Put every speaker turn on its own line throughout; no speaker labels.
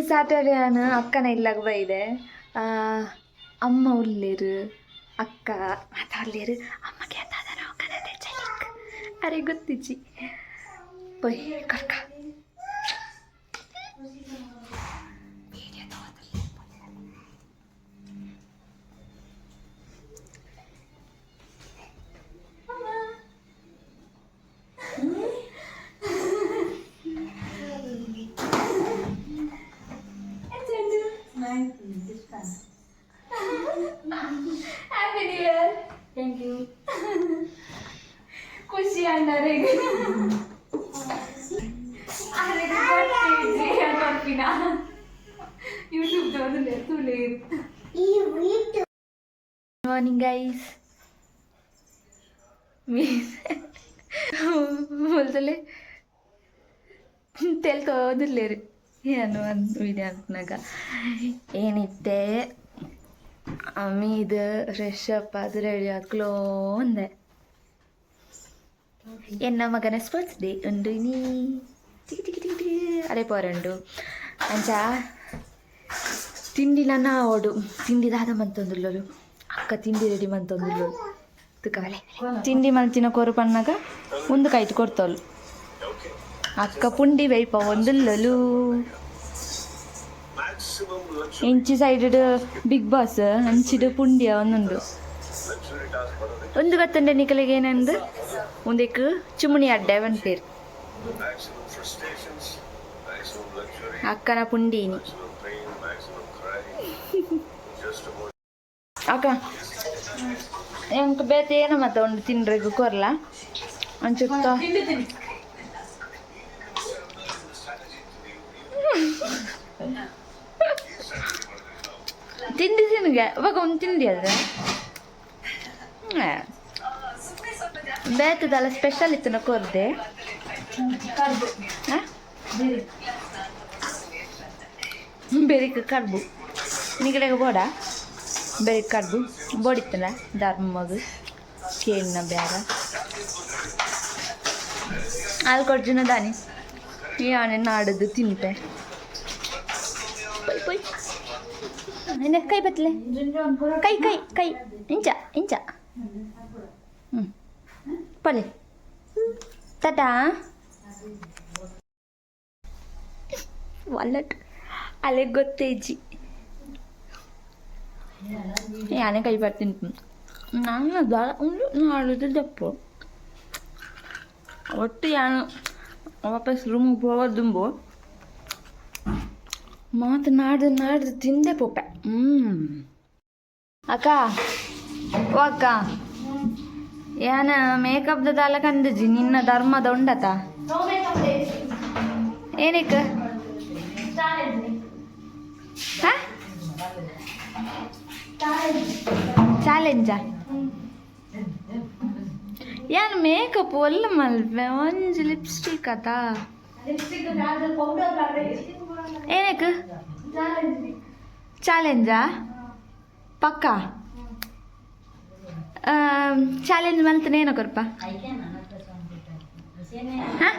Saturday ನಾನು ಅಕ್ಕನ ಇಲ್ಲಾಗ ಬೈದೆ. ಅಮ್ಮ ಉಲ್ಲೇರು, ಅಕ್ಕ ಮಾತಾಡ್ಲೇರು. ಅಮ್ಮಗೆ ಅತ್ತಾದ ಅಕ್ಕನ ಚಲಿಕ್ ಅರೆ ಗೊತ್ತಿಜ್ಜಿ. ಪೊಯ್ ಕರ್ಕ. Happy new year.
Thank you.
ಖುಷಿ ಅಣ್ಣರಿಗೆ ಕೊಡ್ಪಿನ ಯೂಟ್ಯೂಬ್ ತೋರ್ಲೆ. Morning guys. ಮೊದಲೇ ತೆಲ್ತೋದಿಲ್ಲೇರಿ ಏನು ಒಂದು ವಿಡಿಯೋ ಅನ್ಕನಾಗ ಏನಿತ್ತೆ. ಇದು ಫ್ರೆಶ್ ಅಪ್ ಅದು ರೆಡಿ ಆದ್ಕ್ಲೋ ಅಂದೆ. ಎನ್ನ ಮಗನ ಸ್ಪೋರ್ಟ್ಸ್ ಡೇ ಉಂಡು ನೀ. ಟಿಕಿ ಟಿಕಿ ಟಿಕಿ ಟಿಕಿ. ಅರೆ ಪೋರಂಡು ಅಂಚ ತಿಂಡಿ ನನ್ನ ಓಡು. ತಿಂಡಿ ದಾದ ಮಂತೊಂದುಲ್ಲರು ಅಕ್ಕ, ತಿಂಡಿ ರೆಡಿ ಮಂತೊಂದುಲ್ಲರು ತುಕವಲೆ. ತಿಂಡಿ ಮಲ್ತಿನ ಕೊರು ಪನ್ನಾಗ ಒಂದು ಕೈಟ್ ಕೊಡ್ತೋಳು ಅಕ್ಕ. ಪುಂಡಿ ಬೇಯ್ಪ ಒಂದುಲ್ಲಲು. ಇಂಚಿ ಸೈಡ್ ಬಿಗ್ ಬಾಸ್, ಅಂಚಿಡು ಪುಂಡಿಯ ಒಂದುಂಡು. ಒಂದು ಗೊತ್ತುಂಡೆ ನಿಕಲಿಗೆ ಏನಂದು? ಒಂದಕ್ಕೆ ಚುಮುನಿ ಅಡ್ಡೆ ಪನ್ಪೇರು. ಅಕ್ಕನ ಪುಂಡಿನಿ. ಅಕ್ಕ, ಎಂಕ್ ಬೇತೆ ಏನ ಮತ್ತೆ ಉಂಡು ತಿನ್ರೆಗ್ ಕೊರ್ಲ ಅಂಚುತ್ತ. ತಿಂಡಿ ತಿನ್ಗೆ ಇವಾಗ ಒಂದು ತಿಂಡಿ ಅದ. ಬೇತದಲ್ಲ ಸ್ಪೆಷಲ್ ಇತ್ತು ಕೊರ್ದೆ. ಬೆರಿಕ್ ಕಡ್ಬು ನಿಗಡೆಗೆ ಬೋಡ. ಬೆರಿಕ್ ಕಡ್ಬು ಬೋಡಿತ್ತಲ್ಲ ಧರ್ಮಗು ಕೇಳಿನ ಬ್ಯಾರ ಅಲ್ಲಿ ಕೊಡ್ಜಿನ ದಾನಿ. ಯಾನೆ ನಾಡದು ತಿನ್ಪೆ. ಪೊಯ್ ಪೊಯ್. ಏನೆ ಕೈ ಬತ್ತಲೆ? ಕೈ ಕೈ ಕೈ ಇಂಚ ಇಂಚ. ಹ್ಞೂ ಪಲೆ ಟಾಟಾ. ವಾಲೆಟ್ ಅಲ್ಲೇ ಗೊತ್ತೇಜಿ. ಯಾನೆ ಕೈ ಬರ್ತೀನಿ ನಾನು ದಾಳ ಉಂಡು ನಾಳಿದ್ದು ದಪ್ಪು ಒಟ್ಟು. ಯಾನು ವಾಪಸ್ ರೂಮಿಗೆ ಹೋಗೋದುಂಬು ಮಾತು ನಾಡ್ದು ನಾಡ್ದು ತಿಂದೆ ಪೋಪೆ. ಹ್ಞೂ ಅಕ್ಕ, ಓ ಅಕ್ಕ, ಯಾನ ಮೇಕಪ್ ದಾಲ ಕಂದಜಿ. ನಿನ್ನ ಧರ್ಮದ ಉಂಡತ ಏನಕ್ಕೆ? ಹಾ, ಚಾಲೆಂಜಾ? ಯಾನ್ ಮೇಕಪ್ ಒಲ್ಲ ಮಲ್ಪೆ? ಒಂಜಿ ಲಿಪ್ಸ್ಟಿಕ್ ಅತ. ಏನಕ್ಕೆ ಚಾಲೆಂಜಾ? ಪಕ್ಕ ಚಾಲೆಂಜ್ ಮಲ್ತನ ಏನೋ ಕೊರ್ಪ. ಹಾ,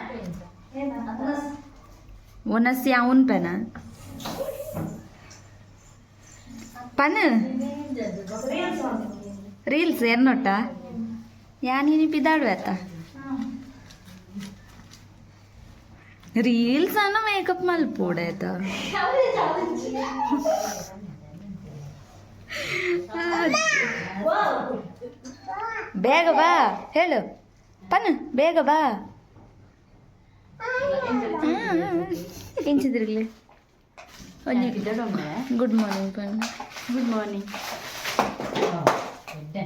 ಒನಸಿ ಅವನ್ ಪೆನ ಪನ್ ರೀಲ್ಸ್ ಎನ್ನೊಟ್ಟ. ಯಾನ್ ಇನಿ ಪಿದಾಡುವೆ ಅತ್ತ. ರೀಲ್ಸ್ ಅನ್ನ ಮೇಕಪ್ ಮಲ್ಪೋಡೆ ಆಯ್ತ. ಬೇಗ ಬಾ ಹೇಳು ಪನ್, ಬೇಗ ಬಾ. ಎಂಚಿದ್ರಿಗ್ಲಿ? ಗುಡ್ ಮಾರ್ನಿಂಗ್ ಪನ್.
Good morning.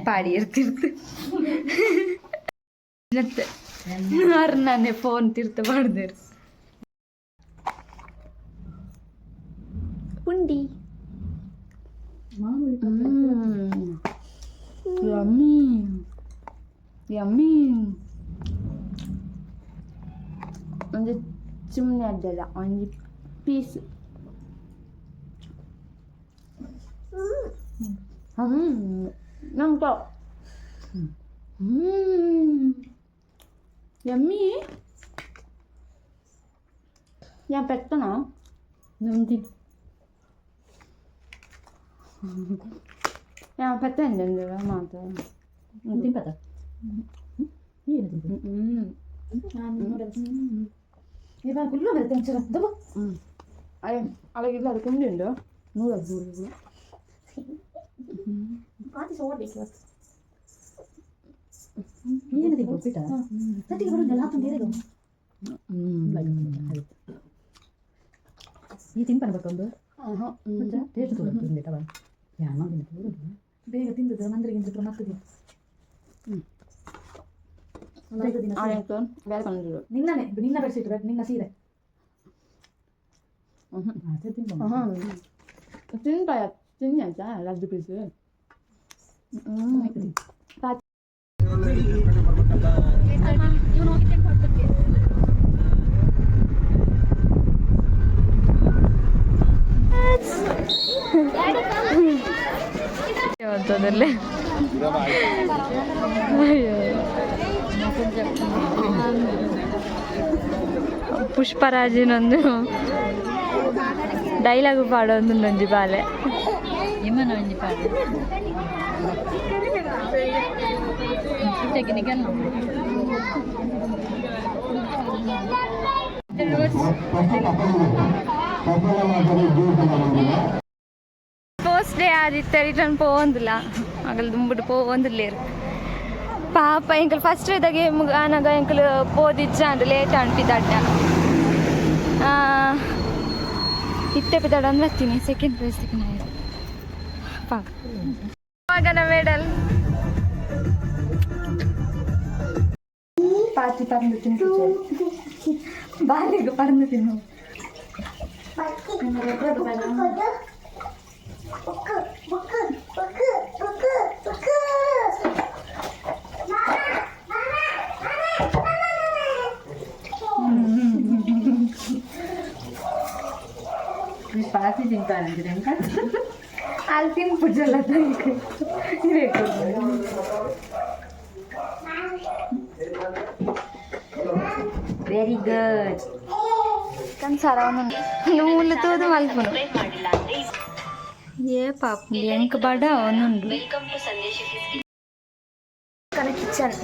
ಪಾಡಿ ಇರ್ತಿರ್ತು ಮತ್ತೆ ನಾನೇ ಫೋನ್ ತೀರ್ಥ ಮಾಡ್ದೇರು. ಪುಂಡಿ ಯಮ್ಮಿ ಯಮ್ಮಿ. ಒಂಜಿ ಚಿಮ್ನಿ ಅಡ್ಡಲ್ಲ, ಒಂಜಿ ಪೀಸ್. ಹ್ಞೂ ನಂಗೆ ಹ್ಞೂ ಯಮ್ಮಿ. ಯಾ ಪೆತ್ತನ.
ನಮ್ದು. ಪತ್ತೆ ಮಾತು.
ತಿನ್ಪತ ಏನು ತಿನ್ಪ?
ಹ್ಞೂ. ಅಯ್ಯೋ, ಅಳಗಿಲ್ಲ, ಅದು ಕುಂಡಿ ಉಂಡು.
ನೂರ ನೂರು. ಏನು ತಿನ್ಪ ಉಪ್ಪಿಟ್ಟ? ಈ ತಿನ್ಪನ ಬಕ್ಕೊಂದು ಟೇಸ್ಟ್ ತೋಡ ತಿಂದಿಟ್ಟವ ಯಾನ.
ಬೇಗ ತಿಂದದ್ದು ಮಂದ್ರಿಗೆ ಮತ್ತೆ.
ಆಯ್ತು, ಬೇರೆ ಬಂದಿರು.
ನಿನ್ನನೆ ನಿನ್ನ ಬೆಡ್ಶೀಟ್, ನಿನ್ನ ಸೀರೆ.
ತಿನ್ಪ.
ಹಾಂ, ತಿನ್ಪಾಯ, ತಿನ್ನಿ ಆಯ್ತಾ? ಲಡ್ಡು ಪೀಸು. ಹ್ಞೂ.
ಅಂತದಲ್ಲೇ. ಅಯ್ಯೋ, ಪುಷ್ಪರಾಜಿನೊಂದು ಡೈಲಾಗ್ ಪಾಡೊಂದು ಒಂಜಿ ಬಾಲೆ.
ಇಮ್ಮನ ಒಂಜಿ ಪಾಡ. ಟೆಕ್ನಿಕಲ್.
ಫಸ್ಟ್ ಡೇ ಆದಿತ್ತ ರಿಟರ್ನ್ ಪೋವೊಂದಿಲ್ಲ, ಅಗಲ್ ದುಂಬುಡು ಪೋವೊಂದಿಲ್ಲೇರು ಪಾಪ. ಎಂಕಲ್ ಫಸ್ಟ್ ಗೇಮ್ ಆನಗ ಎಂಕಲ್ ಪೋದಿಜ್ಜಾಂಡ್, ಲೇಟ್ ಆಂಡ್ ಪಿದಾಡ್ಡ. ಇತ್ತೆ ಪಿದಾಡ ಅಂದ್ ಬರ್ತೀನಿ. ಸೆಕೆಂಡ್ ಪ್ರೈಸ್ ತಿಕ್ಕಿನ ಪಾಪ ಮಗನ ಮೆಡಲ್. ಪಾತಿ ಪರಂದು ತಿನ್ನು, ಬಾಲಿಗೆ ಪರಂದು ತಿನ್ನು.
ಪಾಸಿ ತಿಂತಾನೆ.
ಅಲ್ಲಿ ತಿನ್ಪುಜಲ್ಲ. ಬೇಕು.
Very good.
ಕನ್ಸಾರ ನೂಲು ತೂದು ಮಲ್ಪುನು. ಏ ಪಾಪ, ಎಂಕ್ ಬಡ ಒಂದುಂಡು. ಕನ ಕಿಚನ್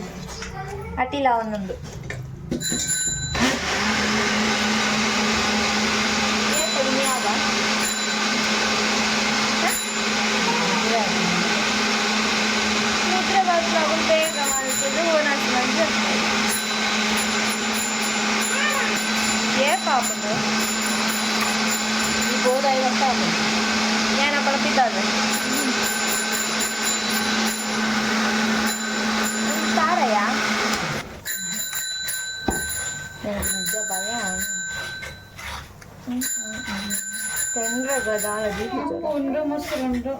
ಅಟಿಲ ಒಂದುಂಡು. ಮುದ್ರೆ ಬರ್ತಾಗ ಬೇಗ ಮಲ್ತದ್ದು ಓನಾಸಿ ಮಂಜು. ఏ పాపను
ಈ ಬೋರ್ಡ್ ಐವತ್ತು.
ಏನಪ್ಪ ಪಿದ್ದಾದ ತಾರಯ್ಯ ನಿಜ ಭಯ. ತೆಂಡ್ರಗ ದಾಳ.
ಉಂಡು, ಮೊಸರು ಉಂಡು,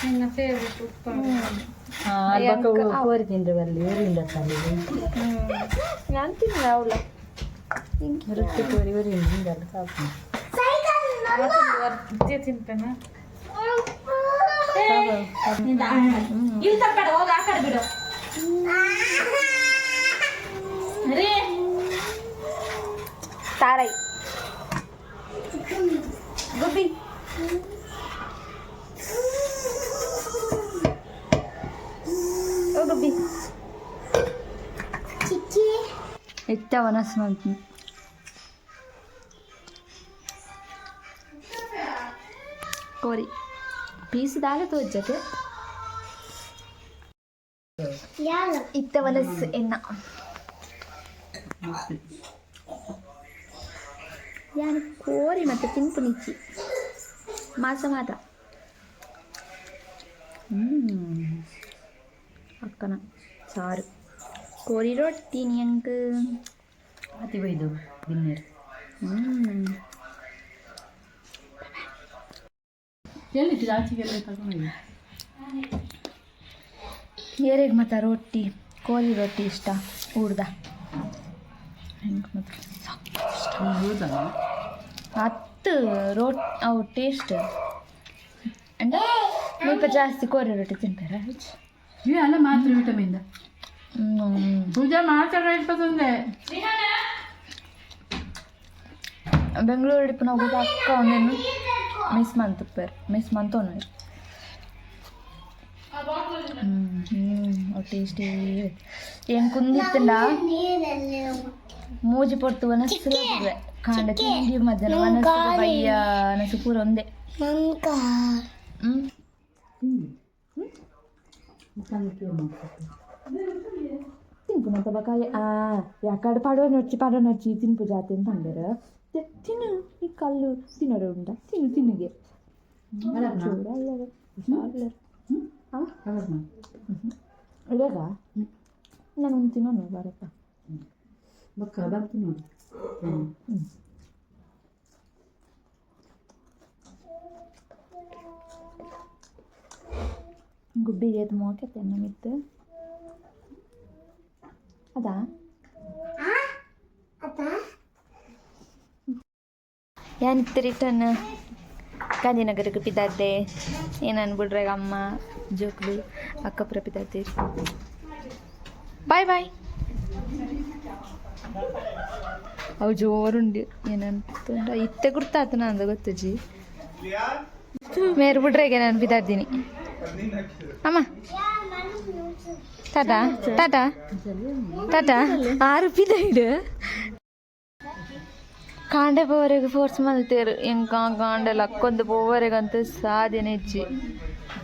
ನಿನ್ನ ಫೇವ್ರೆಟ್ ಉಪ್ಪು.
ಕೋರಿ ತಿಂದ್ರೆ ಬರಲಿ, ಊರಿಂದ.
ನಾನು ತಿನ್ನ ಅವಳ.
ರೊಟ್ಟಿ ಕೋರಿ ಊರಿಂದ ಸಾಕು.
ತಿನ್ಪೇನ? ಇಲ್ಲಿ ತಪ್ಪಬೇಡ, ಹೋಗ ಆ ಕಡೆ ಬಿಡು ರೀ.
ತಾರೈ ಗುಬ್ಬಿ. ಓ ಗುಬ್ಬಿ, ಇತ್ತ ವನಸ್ ಮಾಡ್ತೀನಿ. ಕೋರಿ ಪೀಸ್ ದಾಲ ತೋಜತೆ. ಇತ್ತ ವನಸ್ ಎನ್ನ ಯಾನ್ ಕೋರಿ ಮತ್ತೆ ತಿನ್ಪು ನಿಚ್ಚಿ ಮಾಸ ಮಾತ. ಅಕ್ಕನ ಸಾರು, ಕೋರಿ ರೊಟ್ಟಿ ಎಂಕ್.
ಅತಿ ಬೈದು ಬಿನ್ನೇರು. ಎಲ್ಲಿಟ್ಟಿದ್ದು? ಆಚೆಗೆ ತಗೊಂಡು.
ಏರೆಗ್ ಮತ್ತು ರೊಟ್ಟಿ, ಕೋಳಿ ರೊಟ್ಟಿ ಇಷ್ಟ ಊರ್ದ? ಹೆಂಗೆ ಮಾತ್ರ ಇಷ್ಟ.
ಹೌದಾ?
ಹತ್ತು ರೋಟ್ ಅವು ಟೇಸ್ಟ್ ಅಂಡ ಸ್ವಲ್ಪ ಜಾಸ್ತಿ ಕೋರಿ ರೊಟ್ಟಿ ತಿಂತಾರ.
ಏ ಅಲ್ಲ, ಮಾತ್ರ ವಿಟಮಿನ್. ಪೂಜಾ ಮಾತ್ರ ಇರ್ತದಂದೆ.
ಬೆಂಗಳೂರು ಹಿಡಿಪು ನಾವು ಅಕ್ಕ ಒಂದೇನು. ಮಿಸ್ ಮಂತುಪ್ಪೆರ್ ಮಿಸ್ ಮಂತೊನುವೆರ್. ಹ್ಞೂ, ಟೇಸ್ಟಿ. ಏನು ಕುಂದಿತ್ತಂಡ ಮೂಜಿ ಪೊರ್ತು ವನಸ್ಸು ಕಾಂಡ ತಿಂಡಿ, ಮಧ್ಯಾಹ್ನ ವನಸ್ಸು, ಬಯ್ಯ ವನಸ್ಸು ಪೂರ ಒಂದೇ. ಹ್ಞೂ. ತಿನ್ಪು ಬಕಾಯ ಆ ಯಾಕಡೆ ಪಡವನೊಚ್ಚಿ ಪಡವನೊಚ್ಚಿ ತಿನ್ಪು ಜಾತಿ ಅಂತ ಅಂದೇರು. ತಿನ್ನು, ಈ ಕಲ್ಲು ತಿನ್ನೋರು ಉಂಟ. ತಿನ್ನು ತಿನ್ನುಗೆ. ಹಾಂ, ಇವಾಗ ನಾನು ಒಂದು ತಿನ್ನೋನು ಬರಪ್ಪ.
ಬೊಕ್ಕ ಬರ್ತು ನೋಡಿ.
ಗುಬ್ಬಿಗೆ ಅದು ಮೋಕೆತ್ತೆ ನಮಿತ್ತು ಅದಾ. ಯಾನಿತ್ತು ರಿಟರ್ನ್ ಗಾಂಧಿನಗರಕ್ಕೆ ಪಿದಾದ್ದೆ. ಏನು ಬಿಡ್ರೆ, ಅಮ್ಮ, ಜೋಕ್ಲು, ಅಕ್ಕಪುರ ಪಿದಾದ್ದೆ. Boy boy. ಅವು ಜೋರುಂಡು. ಏನಂತ ಇತ್ತೆ ಗುರ್ತಾತು ನಂದು ಗೊತ್ತುಜಿ. ಮೇರು ಬಿಡ್ರೆಗೆ ನಾನು ಬಿದ್ದಾರ್ತೀನಿ. ಅಮ್ಮ, ಟಾಟಾ ಟಾಟಾ ಟಾಟಾ. ಆರು ಪಿದೈಡು ಕಾಂಡೆ ಪೋವರೆಗೆ ಫೋರ್ಸ್ ಮಲ್ತೇರು. ಎಂಕ ಕಾಂಡೆ ಲಕ್ಕೊಂದು ಪೋವರೆಗಂತೂ ಸಾಧ್ಯನೇ ಇಜ್ಜಿ.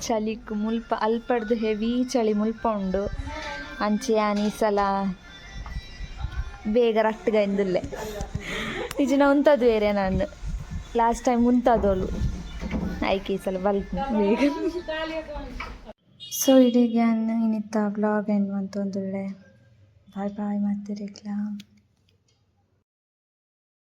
ಚಳಿಕ್ ಮುಲ್ಪ ಅಲ್ಪಡ್ದು ಹೆವಿ ಚಳಿ ಮುಲ್ಪ ಉಂಡು. ಅಂಚೆ ಯಾನ್ ಈ ಸಲ ಬೇಗ ರಟ್ಟುಗ ಇಂದುಲ್ಲೆ. ನಿಜನ ಉಂತದು ಬೇರೆ. ನಾನು ಲಾಸ್ಟ್ ಟೈಮ್ ಉಂತದೋಳು ಐಕೆ ಈ ಸಲ ಬಲ್ಪು ಬೇಗ. ಸೊ ಇಡೀ ಗ್ಯಾನ್ ಇನ್ನಿತ್ತ ವ್ಲಾಗ್ ಎಂಡ್ ಮಂತೊಂದುಲ್ಲೆ. ಬಾಯ್ ಬಾಯ್ ಮಾತೆರೆಗ್ಲಾ.